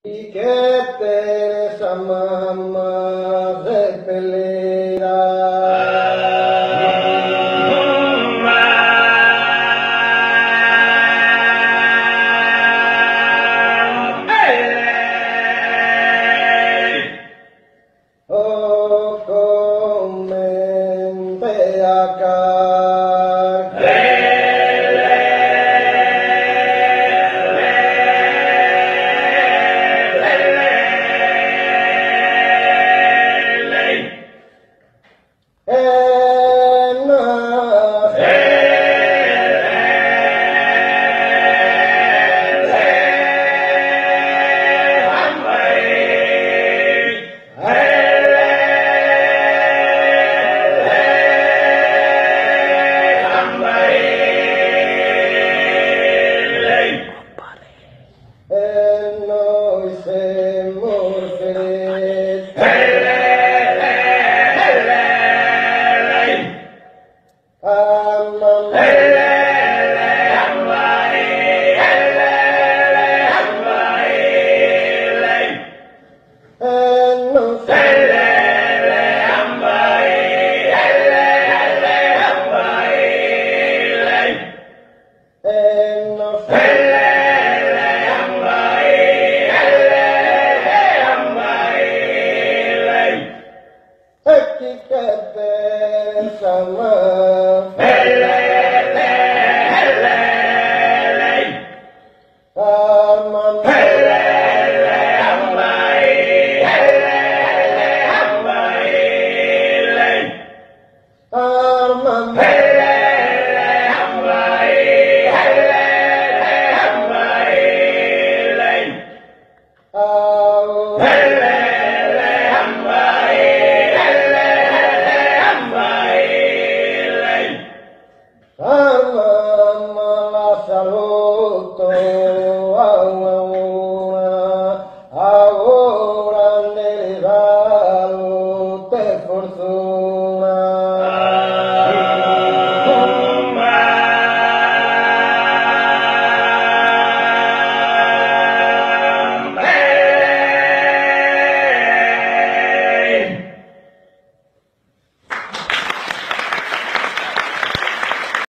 Che per sa mamma seppellida. O comente a carchi. E no. E noi semus felices. A mamma. E non E no. E chi che pensa ma. A mamma. A mamma. Au. A mamma la salute.